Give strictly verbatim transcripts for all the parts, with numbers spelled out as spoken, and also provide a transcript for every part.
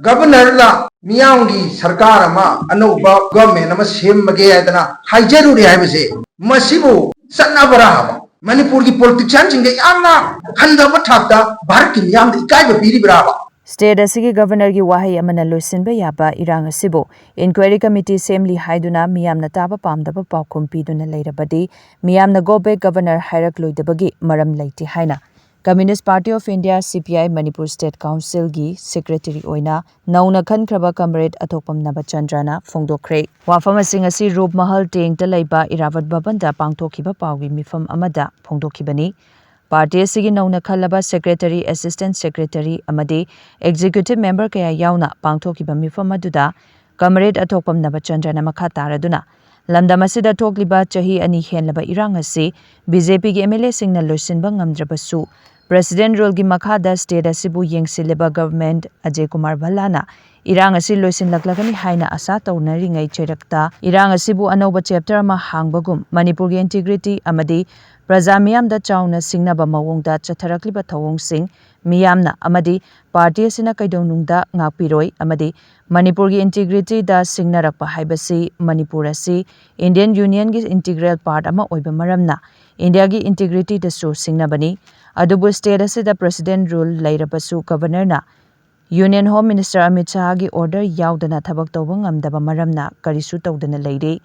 ꯒꯕꯔꯅꯔꯅ ꯃꯤꯌꯥꯝꯒꯤ ꯁꯔꯀꯥꯔ ꯑꯃ, ꯑꯅꯧꯕ ꯒꯚꯔꯟꯃꯦꯟ ꯑꯃ ꯁꯦꯝꯃꯒꯦ ꯍꯥꯏꯗꯅ ꯍꯥꯏꯖꯔꯨꯔꯦ ꯍꯥꯏꯕꯁꯦ, ꯃꯁꯤꯕꯨ ꯆꯠꯅꯕ꯭ꯔꯥ ꯍꯥꯏꯕ? ꯃꯅꯤꯄꯨꯔꯒꯤ ꯄꯣꯂꯤꯇꯤꯁꯤꯌꯥꯟꯁꯤꯡꯗ ꯌꯥꯝꯅ ꯍꯟꯊꯕ ꯊꯥꯛꯇ ꯚꯥꯔꯠꯀꯤ ꯃꯤꯌꯥꯝꯗ ꯏꯀꯥꯏꯕ ꯄꯤꯔꯤꯕ꯭ꯔꯥꯕ? ꯁ꯭ꯇꯦꯠ ꯑꯁꯤꯒꯤ ꯒꯕꯔꯅꯔꯒꯤ ꯋꯥꯍꯩ ꯑꯃꯅ ꯂꯣꯏꯁꯤꯟꯕ ꯌꯥꯕ ꯏꯔꯥꯡ ꯑꯁꯤꯕꯨ ꯏꯟꯀ꯭ꯋꯥꯏꯔꯤ ꯀꯃꯤꯇꯤ ꯁꯦꯝꯂꯤ ꯍꯥꯏꯗꯨꯅ ꯃꯤꯌꯥꯝꯅ ꯇꯥꯕ ꯄꯥꯝꯗꯕ ꯄꯥꯎꯈꯨꯝ ꯄꯤꯗꯨꯅ ꯂꯩꯔꯕꯗꯤ, ꯃꯤꯌꯥꯝꯅ "Go back, Governor" ꯍꯥꯏꯔꯛꯂꯣꯏꯗꯕꯒꯤ ꯃꯔꯝ ꯂꯩꯇꯦ ꯍꯥꯏꯅ Communist Party of India, C P I, Manipur state ꯀꯥꯎꯟꯁꯤꯜꯒꯤ ꯁꯦꯀ꯭ꯔꯦꯇꯔꯤ ꯑꯣꯏꯅ ꯅꯧꯅ ꯈꯟꯈ꯭ꯔꯕ ꯀꯝꯔꯦꯗ ꯑꯊꯣꯛꯄꯝ ꯅꯕꯆꯟꯗ꯭ꯔꯅ ꯐꯣꯡꯗꯣꯛꯈ꯭ꯔꯦ꯫ ꯋꯥꯐꯝꯁꯤꯡ ꯑꯁꯤ ꯔꯨꯞ ꯃꯍꯜ ꯇꯦꯡꯇ ꯂꯩꯕ ꯏꯔꯥꯕꯠ ꯚꯕꯟꯗ ꯄꯥꯡꯊꯣꯛꯈꯤꯕ ꯄꯥꯎꯒꯤ ꯃꯤꯐꯝ ꯑꯃꯗ ꯐꯣꯡꯗꯣꯛꯈꯤꯕꯅꯤ꯫ ꯄꯥꯔꯇꯤ ꯑꯁꯤꯒꯤ ꯅꯧꯅ ꯈꯜꯂꯕ ꯁꯦꯀ꯭ꯔꯦꯇꯔꯤ, ꯑꯦꯁꯤꯁꯇꯦꯟꯠ ꯁꯦꯀ꯭ꯔꯦꯇꯔꯤ ꯑꯃꯗꯤ ꯑꯦꯛꯖꯤꯀ꯭ꯌꯨꯇꯤꯚ ꯃꯦꯝꯕꯔ ꯀꯌꯥ ꯌꯥꯎꯅ ꯄꯥꯡꯊꯣꯛꯈꯤꯕ ꯃꯤꯐꯝ ꯑꯗꯨꯗ ꯀꯝꯔꯦꯗ ꯑꯊꯣꯛꯄꯝ ꯅꯕꯆꯟꯗ꯭ꯔꯅ ꯃꯈꯥ ꯇꯥꯔꯗꯨꯅ, ꯂꯝꯗꯝ ꯑꯁꯤꯗ ꯊꯣꯛꯂꯤꯕ ꯆꯍꯤ ꯑꯅꯤ ꯍꯦꯟꯂꯕ ꯏꯔꯥꯡ ꯑꯁꯤ ꯕꯤ ꯖꯦ ꯄꯤꯒꯤ ꯑꯦꯝ ꯑꯦꯜ ꯑꯦꯁꯤꯡꯅ ꯂꯣꯏꯁꯤꯟꯕ ꯉꯝꯗ꯭ꯔꯕꯁꯨ, ꯄ꯭ꯔꯦꯁꯤꯗꯦꯟꯠ ꯔꯨꯜꯒꯤ ꯃꯈꯥꯗ ꯁ꯭ꯇꯦꯠ ꯑꯁꯤꯕꯨ ꯌꯦꯡꯁꯤꯜꯂꯤꯕ ꯒꯚꯔꯟꯃꯦꯟꯠ ꯑꯖꯌ ꯀꯨꯃꯥꯔ ꯚꯜꯂꯥꯅ ꯏꯔꯥꯡ ꯑꯁꯤ ꯂꯣꯏꯁꯤꯜꯂꯛꯂꯒꯅꯤ ꯍꯥꯏꯅ ꯑꯥꯁꯥ ꯇꯧꯅꯔꯤꯉꯩ ꯆꯩꯔꯛꯇ, ꯏꯔꯥꯡ ꯑꯁꯤꯕꯨ ꯑꯅꯧꯕ ꯆꯦꯞꯇꯔ ꯑꯃ ꯍꯥꯡꯕꯒꯨꯝ ꯃꯅꯤꯄꯨꯔꯒꯤ ꯏꯟꯇꯤꯒ꯭ꯔꯤꯇꯤ ꯑꯃꯗꯤ ꯄ꯭ꯔꯖꯥ ꯃꯤꯌꯥꯝꯗ ꯆꯥꯎꯅ ꯁꯤꯡꯅꯕ ꯃꯑꯣꯡꯗ ꯆꯠꯊꯔꯛꯂꯤꯕ ꯊꯧꯑꯣꯡꯁꯤꯡ ꯃꯤꯌꯥꯝꯅ ꯑꯃꯗꯤ ꯄꯥꯔꯇꯤ ꯑꯁꯤꯅ ꯀꯩꯗꯧꯅꯨꯡꯗ ꯉꯥꯛꯄꯤꯔꯣꯏ ꯑꯃꯗꯤ ꯃꯅꯤꯄꯨꯔꯒꯤ ꯏꯟꯇꯤꯒ꯭ꯔꯤꯇꯤꯗ ꯁꯤꯡꯅꯔꯛꯄ ꯍꯥꯏꯕꯁꯤ ꯃꯅꯤꯄꯨꯔ ꯑꯁꯤ ꯏꯟꯗꯤꯌꯟ ꯌꯨꯅꯤꯌꯟꯒꯤ ꯏꯟꯇꯤꯒ꯭ꯔꯦꯜ ꯄꯥꯔꯠ ꯑꯃ ꯑꯣꯏꯕ ꯃꯔꯝꯅ ꯏꯟꯗꯤꯌꯥꯒꯤ ꯏꯟꯇꯤꯒ꯭ꯔꯤꯇꯤꯗꯁꯨ ꯁꯤꯡꯅꯕꯅꯤ꯫ ꯑꯗꯨꯕꯨ ꯁ꯭ꯇꯦꯠ ꯑꯁꯤꯗ ꯄ꯭ꯔꯦꯁꯤꯗꯦꯟꯠ ꯔꯨꯜ ꯂꯩꯔꯕꯁꯨ ꯒꯚꯔꯅꯔꯅ ꯌꯨꯅꯤꯌꯟ ꯍꯣꯝ ꯃꯤꯅꯤꯁꯇꯔ ꯑꯃꯤꯠ ꯁꯥꯍꯒꯤ ꯑꯣꯔꯗꯔ ꯌꯥꯎꯗꯅ ꯊꯕꯛ ꯇꯧꯕ ꯉꯝꯗꯕ ꯃꯔꯝꯅ ꯀꯔꯤꯁꯨ ꯇꯧꯗꯅ ꯂꯩꯔꯤ꯫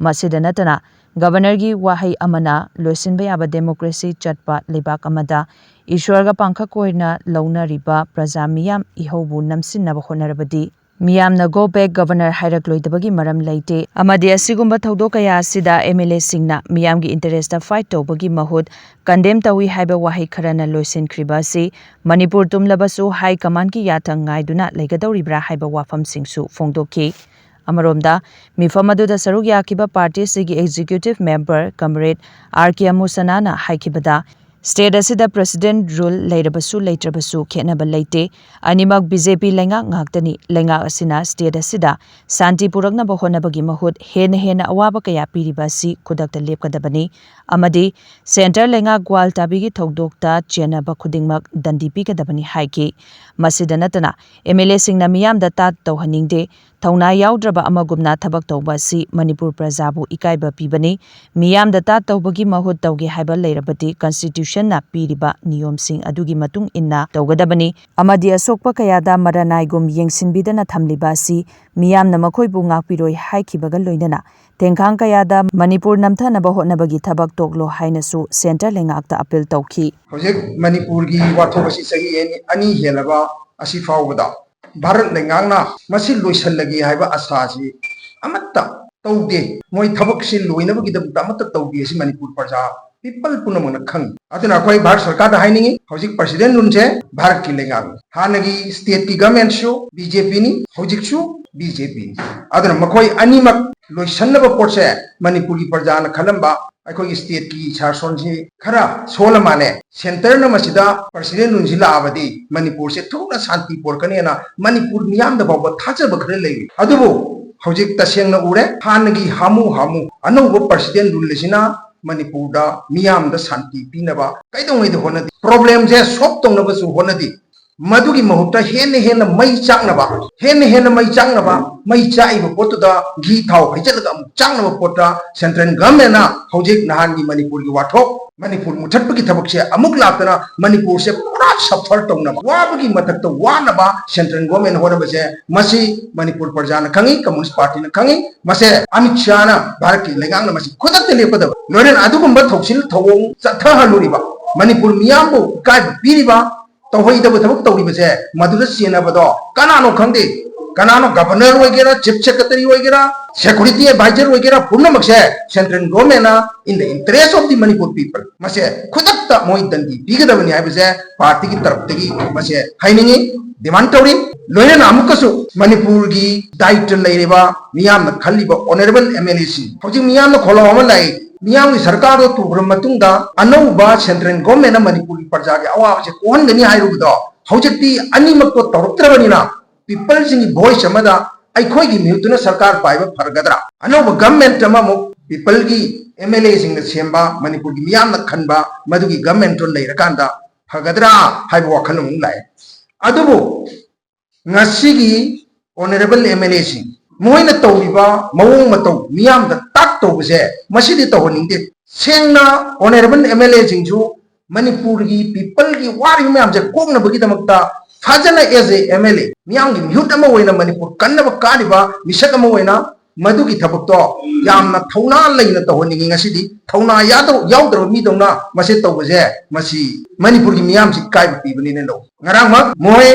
ꯃꯁꯤꯗ ꯅꯠꯇꯅ ꯒꯚꯔꯅꯔꯒꯤ ꯋꯥꯍꯩ ꯑꯃꯅ ꯂꯣꯏꯁꯤꯟꯕ ꯌꯥꯕ ꯗꯦꯃꯣꯀ꯭ꯔꯦꯁꯤ ꯆꯠꯄ ꯂꯩꯕꯥꯛ ꯑꯃꯗ ꯏꯁ꯭ꯋꯔꯒ ꯄꯥꯡꯈꯛ ꯑꯣꯏꯅ ꯂꯧꯅꯔꯤꯕ ꯄ꯭ꯔꯖꯥ ꯃꯤꯌꯥꯝ ꯏꯍꯧꯕꯨ ꯅꯝꯁꯤꯟꯅꯕ ꯍꯣꯠꯅꯔꯕꯗꯤ ꯃꯤꯌꯥꯝꯅ "Go back, Governor" ꯍꯥꯏꯔꯛꯂꯣꯏꯗꯕꯒꯤ ꯃꯔꯝ ꯂꯩꯇꯦ ꯑꯃꯗꯤ ꯑꯁꯤꯒꯨꯝꯕ ꯊꯧꯗꯣꯛ ꯀꯌꯥ ꯑꯁꯤꯗ ꯑꯦꯝ ꯑꯦꯜ ꯑꯦꯁꯤꯡꯅ ꯃꯤꯌꯥꯝꯒꯤ ꯏꯟꯇꯔꯦꯁꯇ ꯐꯥꯏꯠ ꯇꯧꯕꯒꯤ ꯃꯍꯨꯠ ꯀꯟꯗꯦꯝ ꯇꯧꯏ ꯍꯥꯏꯕ ꯋꯥꯍꯩ ꯈꯔꯅ ꯂꯣꯏꯁꯤꯟꯈ꯭ꯔꯤꯕ ꯑꯁꯤ ꯃꯅꯤꯄꯨꯔ ꯇꯨꯝꯂꯕꯁꯨ ꯍꯥꯏ ꯀꯃꯥꯟꯗꯀꯤ ꯌꯥꯊꯪ ꯉꯥꯏꯗꯨꯅ ꯂꯩꯒꯗꯧꯔꯤꯕ꯭ꯔꯥ ꯍꯥꯏꯕ ꯋꯥꯐꯝꯁꯤꯡꯁꯨ ꯐꯣꯡꯗꯣꯛꯈꯤ꯫ ꯑꯃꯔꯣꯝꯗ, ꯃꯤꯐꯝ ꯑꯗꯨꯗ ꯁꯔꯨꯛ ꯌꯥꯈꯤꯕ ꯄꯥꯔꯇꯤ ꯑꯁꯤꯒꯤ ꯑꯦꯛꯖꯤꯀ꯭ꯌꯨꯇꯤꯚ ꯃꯦꯝꯕꯔ ꯀꯝꯔꯦꯗ ꯑꯥꯔ ꯀꯦ ꯑꯃꯨꯁꯅꯥꯅ ꯍꯥꯏꯈꯤꯕꯗ, State ꯑꯁꯤꯗ President Rule ꯂꯩꯔꯕꯁꯨ ꯂꯩꯇ꯭ꯔꯕꯁꯨ ꯈꯦꯠꯅꯕ ꯂꯩꯇꯦ꯫ ꯑꯅꯤꯃꯛ B J P ꯂꯩꯉꯥꯛ ꯉꯥꯛꯇꯅꯤ꯫ ꯂꯩꯉꯥꯛ ꯑꯁꯤꯅ state ꯑꯁꯤꯗ ꯁꯥꯟꯇꯤ ꯄꯨꯔꯛꯅꯕ ꯍꯣꯠꯅꯕꯒꯤ ꯃꯍꯨꯠ ꯍꯦꯟꯅ ꯍꯦꯟꯅ ꯑꯋꯥꯕ ꯀꯌꯥ ꯄꯤꯔꯤꯕ ꯑꯁꯤ ꯈꯨꯗꯛꯇ ꯂꯦꯞꯀꯗꯕꯅꯤ ꯑꯃꯗꯤ centre ꯂꯩꯉꯥꯛ ꯒ꯭ꯋꯥꯜ ꯇꯥꯕꯤꯒꯤ ꯊꯧꯗꯣꯛꯇ ꯆꯦꯟꯅꯕ ꯈꯨꯗꯤꯡꯃꯛ ꯗꯟꯗꯤ ꯄꯤꯒꯗꯕꯅꯤ ꯍꯥꯏꯈꯤ꯫ ꯃꯁꯤꯗ ꯅꯠꯇꯅ, M L A ꯁꯤꯡꯅ ꯃꯤꯌꯥꯝꯗ ꯇꯥꯠ ꯇꯧꯍꯟꯅꯤꯡꯗꯦ, ꯊꯧꯅꯥ ꯌꯥꯎꯗ꯭ꯔꯕ ꯑꯃꯒꯨꯝꯅ ꯊꯕꯛ ꯇꯧꯕ ꯑꯁꯤ ꯃꯅꯤꯄꯨꯔ ꯄ꯭ꯔꯖꯥꯕꯨ ꯏꯀꯥꯏꯕ ꯄꯤꯕꯅꯤ꯫ ꯃꯤꯌꯥꯝꯗ ꯇꯥꯠ ꯇꯧꯕꯒꯤ ꯃꯍꯨꯠ ꯇꯧꯒꯦ ꯍꯥꯏꯕ ꯂꯩꯔꯕꯗꯤ constitution ꯅ ꯄꯤꯔꯤꯕ ꯅꯤꯌꯣꯝꯁꯤꯡ ꯑꯗꯨꯒꯤ ꯃꯇꯨꯡ ꯏꯟꯅ ꯇꯧꯒꯗꯕꯅꯤ ꯑꯃꯗꯤ ꯑꯁꯣꯛꯄ ꯀꯌꯥꯗ ꯃꯔꯅꯥꯏꯒꯨꯝ ꯌꯦꯡꯁꯤꯟꯕꯤꯗꯅ ꯊꯝꯂꯤꯕ ꯑꯁꯤ ꯃꯤꯌꯥꯝꯅ ꯃꯈꯣꯏꯕꯨ ꯉꯥꯛꯄꯤꯔꯣꯏ ꯍꯥꯏꯈꯤꯕꯒ ꯂꯣꯏꯅꯅ ꯊꯦꯡꯈꯥꯡ ꯀꯌꯥꯗ ꯃꯅꯤꯄꯨꯔ ꯅꯝꯊꯅꯕ ꯍꯣꯠꯅꯕꯒꯤ ꯊꯕꯛ ꯇꯣꯛꯂꯣ ꯍꯥꯏꯅꯁꯨ centre ꯂꯩꯉꯥꯛꯇ appeal ꯇꯧꯈꯤ꯫ ꯍꯧꯖꯤꯛ ꯃꯅꯤꯄꯨꯔꯒꯤ ꯋꯥꯊꯣꯛ ꯑꯁꯤ ꯆꯍꯤ ꯑꯅꯤ, ꯑꯅꯤ ꯍꯦꯜꯂꯕ ꯑꯁꯤ ꯐꯥꯎꯕꯗ ꯚꯥꯔꯠ ꯂꯩꯉꯥꯛꯅ ꯃꯁꯤ ꯂꯣꯏꯁꯤꯜꯂꯒꯦ ꯍꯥꯏꯕ ꯑꯁꯥꯁꯤ ꯑꯃꯠꯇ ꯇꯧꯗꯦ꯫ ꯃꯣꯏ ꯊꯕꯛꯁꯤ ꯂꯣꯏꯅꯕꯒꯤꯗꯃꯛꯇ ꯑꯃꯠꯇ ꯇꯧꯗꯦ꯫ ꯑꯁꯤ ꯃꯅꯤꯄꯨꯔ ꯄ꯭ꯔꯖꯥ, people ꯄꯨꯝꯅꯃꯛꯅ ꯈꯪꯉꯤ꯫ ꯑꯗꯨꯅ ꯑꯩꯈꯣꯏ ꯚꯥꯔꯠ ꯁꯔꯀꯥꯔꯗ ꯍꯥꯏꯅꯤꯡꯉꯤ, ꯍꯧꯖꯤꯛ President Rule ꯁꯦ ꯚꯥꯔꯠꯀꯤ ꯂꯩꯉꯥꯛꯅꯤ꯫ ꯍꯥꯟꯅꯒꯤ state ꯀꯤ government ꯁꯨ B J P ꯅꯤ, ꯍꯧꯖꯤꯛꯁꯨ B J P ꯅꯤ꯫ ꯑꯗꯨꯅ ꯃꯈꯣꯏ ꯑꯅꯤꯃꯛ ꯂꯣꯏꯁꯤꯟꯅꯕ ꯄꯣꯠꯁꯦ ꯃꯅꯤꯄꯨꯔꯒꯤ ꯄ꯭ꯔꯖꯥꯅ ꯈꯜꯂꯝꯕ ꯑꯩꯈꯣꯏꯒꯤ state ꯀꯤ ꯁꯥꯁꯣꯟꯁꯤ ꯈꯔ ꯁꯣꯜꯂ ꯃꯥꯜꯂꯦ꯫ Centre ꯅ ꯃꯁꯤꯗ President Rule ꯁꯤ ꯂꯥꯛꯑꯕꯗꯤ ꯃꯅꯤꯄꯨꯔꯁꯦ ꯊꯨꯅ ꯁꯥꯟꯇꯤ ꯄꯨꯔꯛꯀꯅꯦꯅ ꯃꯅꯤꯄꯨꯔ ꯃꯤꯌꯥꯝꯗ ꯐꯥꯎꯕ ꯊꯥꯖꯕ ꯈꯔ ꯂꯩꯔꯤ꯫ ꯑꯗꯨꯕꯨ ꯍꯧꯖꯤꯛ ꯇꯁꯦꯡꯅ ꯎꯔꯦ, ꯍꯥꯟꯅꯒꯤ ꯍꯥꯃꯨ ꯍꯥꯃꯨ ꯑꯅꯧꯕ President Rule ꯑꯁꯤꯅ ꯃꯅꯤꯄꯨꯔꯗ ꯃꯤꯌꯥꯝꯗ ꯁꯥꯟꯇꯤ ꯄꯤꯅꯕ ꯀꯩꯗꯧꯉꯩꯗ ꯍꯣꯠꯅꯗꯦ꯫ Problem ꯁꯦ solve ꯇꯧꯅꯕꯁꯨ ꯍꯣꯠꯅꯗꯦ꯫ ꯃꯗꯨꯒꯤ ꯃꯍꯨꯠꯇ ꯍꯦꯟꯅ ꯍꯦꯟꯅ ꯃꯩ ꯆꯥꯛꯅꯕ, ꯍꯦꯟꯅ ꯍꯦꯟꯅ ꯃꯩ ꯆꯥꯛꯅꯕ, ꯃꯩ ꯆꯥꯛꯏꯕ ꯄꯣꯠꯇꯨꯗ ꯘꯤ ꯊꯥꯎ ꯍꯩꯖꯤꯜꯂꯒ ꯑꯃꯨꯛ ꯆꯥꯛꯅꯕ ꯄꯣꯠꯇ central government ꯅ ꯍꯧꯖꯤꯛ ꯅꯍꯥꯟꯒꯤ ꯃꯅꯤꯄꯨꯔꯒꯤ ꯋꯥꯊꯣꯛ, ꯃꯅꯤꯄꯨꯔ ꯃꯨꯊꯠꯄꯒꯤ ꯊꯕꯛꯁꯦ ꯑꯃꯨꯛ ꯂꯥꯛꯇꯅ ꯃꯅꯤꯄꯨꯔꯁꯦ ꯄꯨꯔꯥ suffer ꯇꯧꯅꯕ, ꯋꯥꯕꯒꯤ ꯃꯊꯛꯇ ꯋꯥꯅꯕ central government ꯍꯣꯠꯅꯕꯁꯦ ꯃꯁꯤ ꯃꯅꯤꯄꯨꯔ ꯄ꯭ꯔꯖꯥꯅ ꯈꯪꯉꯤ, Communist Party ꯅ ꯈꯪꯉꯤ꯫ ꯃꯁꯦ ꯑꯃꯤꯠ ꯁꯥꯍꯅ, ꯚꯥꯔꯠꯀꯤ ꯂꯩꯉꯥꯛꯅ ꯃꯁꯤ ꯈꯨꯗꯛꯇ ꯂꯦꯞꯀꯗꯕ꯫ ꯂꯣꯏꯅꯅ ꯑꯗꯨꯒꯨꯝꯕ ꯊꯧꯁꯤꯜ ꯊꯧꯑꯣꯡ ꯆꯠꯊꯍꯜꯂꯨꯔꯤꯕ, ꯃꯅꯤꯄꯨꯔ ꯃꯤꯌꯥꯝꯕꯨ ꯏꯀꯥꯏꯕ ꯄꯤꯔꯤꯕ, ꯇꯧꯍꯩꯗꯕ ꯊꯕꯛ ꯇꯧꯔꯤꯕꯁꯦ ꯃꯗꯨꯗ ꯆꯦꯟꯅꯕꯗꯣ ꯀꯅꯥꯅꯣ ꯈꯪꯗꯦ꯫ ꯀꯅꯥꯅꯣ Governor ꯑꯣꯏꯒꯦꯔꯥ, Chief Secretary ꯑꯣꯏꯒꯦꯔꯥ, Security Advisor ꯑꯣꯏꯒꯦꯔꯥ, ꯄꯨꯝꯅꯃꯛꯁꯦ central government ꯅ in the interest of the Manipur people ꯃꯁꯦ ꯈꯨꯗꯛꯇ ꯃꯣꯏ ꯗꯟꯗꯤ ꯄꯤꯒꯗꯕꯅꯤ ꯍꯥꯏꯕꯁꯦ party ꯒꯤ ꯇꯔꯞꯇꯒꯤ ꯃꯁꯦ ꯍꯥꯏꯅꯤꯡꯉꯤ, demand ꯇꯧꯔꯤ꯫ ꯂꯣꯏꯅꯅ ꯑꯃꯨꯛꯀꯁꯨ ꯃꯅꯤꯄꯨꯔꯒꯤ ꯗꯥꯏꯇ ꯂꯩꯔꯤꯕ ꯃꯤꯌꯥꯝꯅ ꯈꯜꯂꯤꯕ honourable M L A ꯁꯤꯡ, ꯍꯧꯖꯤꯛ ꯃꯤꯌꯥꯝꯅ ꯈꯣꯜꯂꯥꯎ ꯑꯃ ꯂꯥꯛꯏ, ꯃꯤꯌꯥꯝꯒꯤ ꯁꯔꯀꯥꯔꯗꯣ ꯇꯨꯈ꯭ꯔ ꯃꯇꯨꯡꯗ ꯑꯅꯧꯕ central governmentꯅ ꯃꯅꯤꯄꯨꯔꯒꯤ ꯄ꯭ꯔꯖꯥꯒꯤ ꯑꯋꯥꯕꯁꯦ ꯀꯣꯛꯍꯟꯒꯅꯤ ꯍꯥꯏꯔꯨꯕꯗꯣ ꯍꯧꯖꯤꯛꯇꯤ ꯑꯅꯤꯃꯛꯇꯣ ꯇꯧꯔꯛꯇ꯭ꯔꯕꯅꯤꯅ peopleꯁꯤꯡꯒꯤ voice ꯑꯃꯗ ꯑꯩꯈꯣꯏꯒꯤ ꯃꯤꯍꯨꯠꯇꯨꯅ ꯁꯔꯀꯥꯔ ꯄꯥꯏꯕ ꯐꯔꯒꯗ꯭ꯔꯥ? ꯑꯅꯧꯕ government ꯑꯃꯃꯨꯛ peopleꯒꯤ MLAꯁꯤꯡꯅ ꯁꯦꯝꯕ, ꯃꯅꯤꯄꯨꯔꯒꯤ ꯃꯤꯌꯥꯝꯅ ꯈꯟꯕ ꯃꯗꯨꯒꯤ governmentꯇꯣ ꯂꯩꯔꯀꯥꯟꯗ ꯐꯒꯗ꯭ꯔꯥ ꯍꯥꯏꯕ ꯋꯥꯈꯜ ꯑꯃꯨꯛ ꯂꯥꯛꯑꯦ꯫ ꯑꯗꯨꯕꯨ ꯉꯁꯤꯒꯤ honourable MLAꯁꯤꯡ ꯃꯣꯏꯅ ꯇꯧꯔꯤꯕ ꯃꯑꯣꯡ ꯃꯇꯧ ꯃꯤꯌꯥꯝꯗ talk ꯇꯧꯕꯁꯦ ꯃꯁꯤꯗꯤ ꯇꯧꯍꯟꯅꯤꯡꯗꯦ꯫ ꯁꯦꯡꯅ honourable MLAꯁꯤꯡꯁꯨ ꯃꯅꯤꯄꯨꯔꯒꯤ peopleꯒꯤ ꯋꯥꯔꯤꯕ ꯃꯌꯥꯝꯁꯦ ꯀꯣꯛꯅꯕꯒꯤꯗꯃꯛꯇ ꯐꯖꯅ as a MLA ꯃꯤꯌꯥꯝꯒꯤ ꯃꯤꯍꯨꯠ ꯑꯃ ꯑꯣꯏꯅ ꯃꯅꯤꯄꯨꯔ ꯀꯟꯅꯕ ꯀꯥꯔꯤꯕ ꯃꯤꯁꯛ ꯑꯃ ꯑꯣꯏꯅ ꯃꯗꯨꯒꯤ ꯊꯕꯛꯇꯣ ꯌꯥꯝꯅ ꯊꯧꯅꯥ ꯂꯩꯅ ꯇꯧꯍꯟꯅꯤꯡꯉꯤ꯫ ꯉꯁꯤꯗꯤ ꯊꯧꯅꯥ ꯌꯥꯗꯧ-, ꯌꯥꯎꯗ꯭ꯔꯕ ꯃꯤꯗꯧꯅ ꯃꯁꯤ ꯇꯧꯕꯁꯦ ꯃꯁꯤ ꯃꯅꯤꯄꯨꯔꯒꯤ ꯃꯤꯌꯥꯝꯁꯤ ꯏꯀꯥꯏꯕ ꯄꯤꯕꯅꯤꯅ ꯂꯧ꯫ ꯉꯔꯥꯡꯃꯛ ꯃꯣꯏ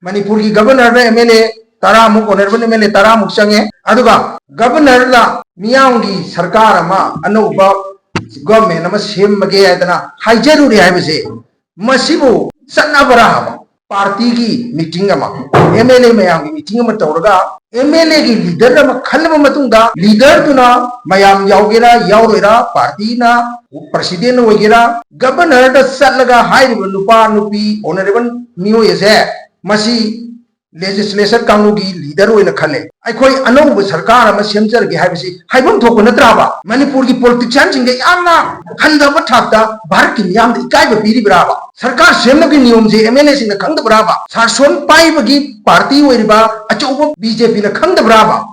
ꯃꯅꯤꯄꯨꯔꯒꯤ governorꯗ MLA ꯇꯔꯥꯃꯨꯛ, honourable MLA ꯇꯔꯥꯃꯨꯛ ꯆꯪꯉꯦ꯫ ꯑꯗꯨꯒ governorꯗ ꯃꯤꯌꯥꯝꯒꯤ ꯁꯔꯀꯥꯔ ꯑꯃ ꯑꯅꯧꯕ government ꯑꯃ ꯁꯦꯝꯃꯒꯦ ꯍꯥꯏꯗꯅ ꯍꯥꯏꯖꯔꯨꯔꯦ ꯍꯥꯏꯕꯁꯦ ꯃꯁꯤꯕꯨ ꯆꯠꯅꯕ꯭ꯔꯥ ꯍꯥꯏꯕ? Partyꯒꯤ meeting ꯑꯃ, MLA ꯃꯌꯥꯝꯒꯤ meeting ꯑꯃ ꯇꯧꯔꯒ MLAꯒꯤ leader ꯑꯃ ꯈꯜꯂꯕ ꯃꯇꯨꯡꯗ leaderꯗꯨꯅ ꯃꯌꯥꯝ ꯌꯥꯎꯒꯦꯔꯥ ꯌꯥꯎꯔꯣꯏꯔꯥ, partyꯅ president ꯑꯣꯏꯒꯦꯔꯥ, governorꯗ ꯆꯠꯂꯒ ꯍꯥꯏꯔꯤꯕ ꯅꯨꯄꯥ ꯅꯨꯄꯤ honourable ꯃꯤꯑꯣꯏ ꯑꯁꯦ ꯃꯁꯤ legislature ꯀꯥꯡꯕꯨꯒꯤ leader ꯑꯣꯏꯅ ꯈꯜꯂꯦ꯫ ꯑꯩꯈꯣꯏ ꯑꯅꯧꯕ ꯁꯔꯀꯥꯔ ꯑꯃ ꯁꯦꯝꯖꯔꯒꯦ ꯍꯥꯏꯕꯁꯤ ꯍꯥꯏꯐꯝ ꯊꯣꯛꯄ ꯅꯠꯇ꯭ꯔꯕ? ꯃꯅꯤꯄꯨꯔꯒꯤ politicianꯁꯤꯡꯗ ꯌꯥꯝꯅ ꯍꯟꯊꯕ ꯊꯥꯛꯇ ꯚꯥꯔꯠꯀꯤ ꯃꯤꯌꯥꯝꯗ ꯏꯀꯥꯏꯕ ꯄꯤꯔꯤꯕ꯭ꯔꯥꯕ? ꯁꯔꯀꯥꯔ ꯁꯦꯝꯕꯒꯤ ꯅꯤꯌꯣꯝꯁꯦ MLAꯁꯤꯡꯅ ꯈꯪꯗꯕ꯭ꯔꯥꯕ? ꯁꯥꯁꯣꯟ ꯄꯥꯏꯕꯒꯤ party ꯑꯣꯏꯔꯤꯕ ꯑꯆꯧꯕ BJPꯅ ꯈꯪꯗꯕ꯭ꯔꯥꯕ?